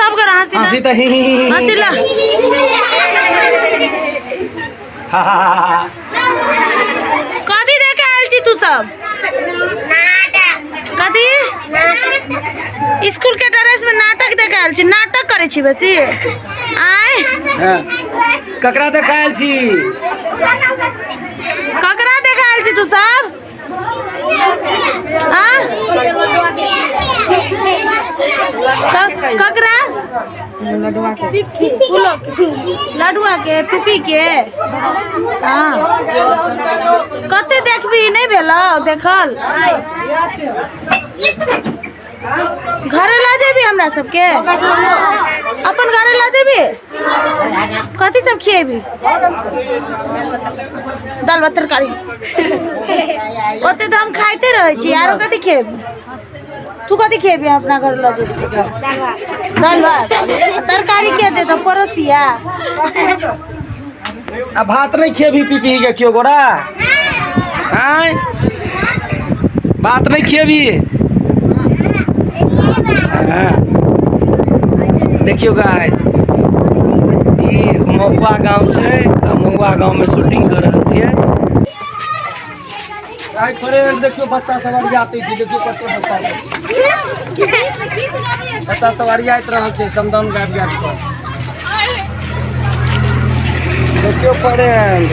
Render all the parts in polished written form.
सब गोरा हंसी हंसी तऽ ही ही ही हंसी ला हा हा हा कथी देखे आयल छी तू सब? कथी स्कूल के ड्रेस में नाटक देखे आयल छी? नाटक करे छी बेसी? आय हाँ। ककरा देखे आयल छी? ककरा देखे आयल छी तू सब? हाँ? ककरा? लडुआ के पीपी के। हाँ कते देखबी नहीं भेल देखल? घरे ला जेबी हमरा सबके? अपन घरे ला जेबी? कथी सब खिएबी? दाल भात तरकारी ओते तो हम खाइते रहै छी, आरो कथी खेबी? तू कथी खेबी अपना घर ला जेबी? दाल भात तरकारी के देतो पड़ोसिया? आ भात नहीं खेबी पीपी के क्यों गोरा? आय भात नहीं खेबी? हाँ। देखियो गाइस, ई महुआ गांव छै, महुआ गांव में शूटिंग कर रहल छियै। आइ फ्रेंड देखियो बच्चा सब अरियाते छै, देखियो कते बच्चा सब। बच्चा सब अरियाइत रहल छै समदाउन गाबि गाबि कऽ। देखियो फ्रेंड।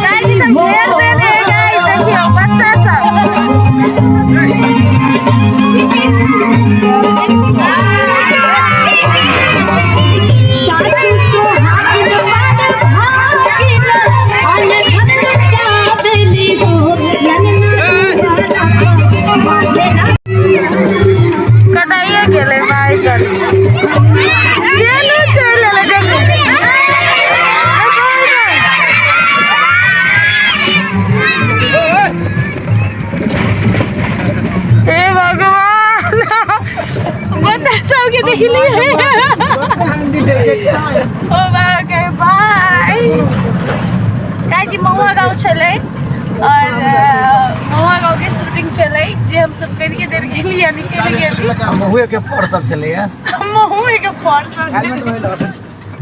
गाइस सब घेर देने है गाइस, देखियो बच्चा सब। कटाइए गेलै भाई कर। गेलै चलि एलै देखू। हे भगवान, बच्चा सबके देखलिए। ओ बाय बाय गाइस, ई महुआ गाँव छलै और महुआ गाँव के शूटिंग छलै जे हम सब करिके देर गेलियै, निकलि गेली। महुए के फर सब छलैया। महुए के फर सब छलै।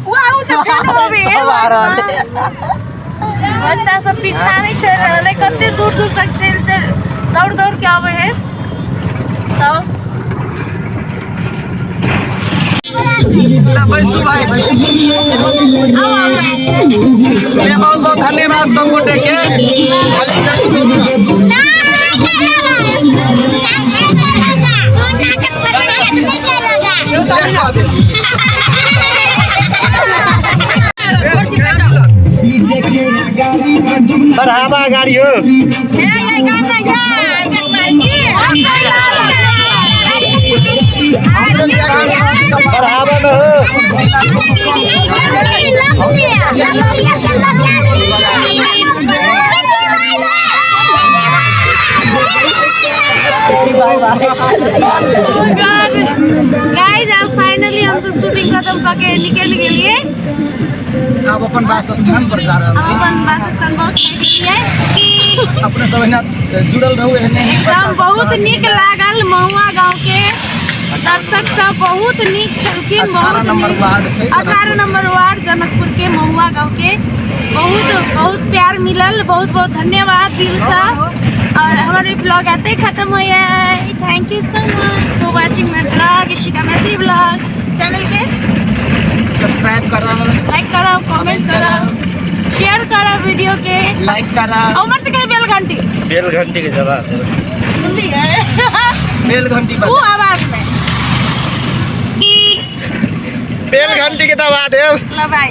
वाह, सब फेर होबे। सब आ रहल। बच्चा सब पीछा नहीं छोड़ रहल है, कते दूर दूर तक चलि चलि दौड़ दौड़ के आबै है सब। बैसू भाई बैसू। ले बहुत बहुत धन्यवाद सब गोटे के। बढ़ावा गाड़ी हो। बढ़ावा में हो। गाइस अब फाइनली हम सब शूटिंग खत्म करके निकल गेलिए। अब अपन वासस्थान पर जा रहल छी। अपन वासस्थान बहुत थकि गेलिए। अपने सब एहिना जुड़ल रहू, एहने ही बच्चा एकदम सब बहुत संग। नीक लागल। महुआ गांव के दर्शक सब बहुत नीक छलखिन। 18 बहुत नंबर नीक। वार्ड छै, 18 नंबर वार्ड जनकपुर के महुआ गांव के बहुत बहुत प्यार मिलल। बहुत बहुत धन्यवाद दिल से। और हमारे ब्लॉग आते ही खत्म हो गया है। Thank you so much for watching my blog, Ishika Maithili blog channel के सब्सक्राइब करो, लाइक करो, कमेंट करो, शेयर करो वीडियो के, लाइक करो। उमर से कहीं बेल घंटी, बेल घंटी के जवाब सुनलिए? बेल घंटी वो आवाज में बेल घंटी के दबा देब। लो बाय।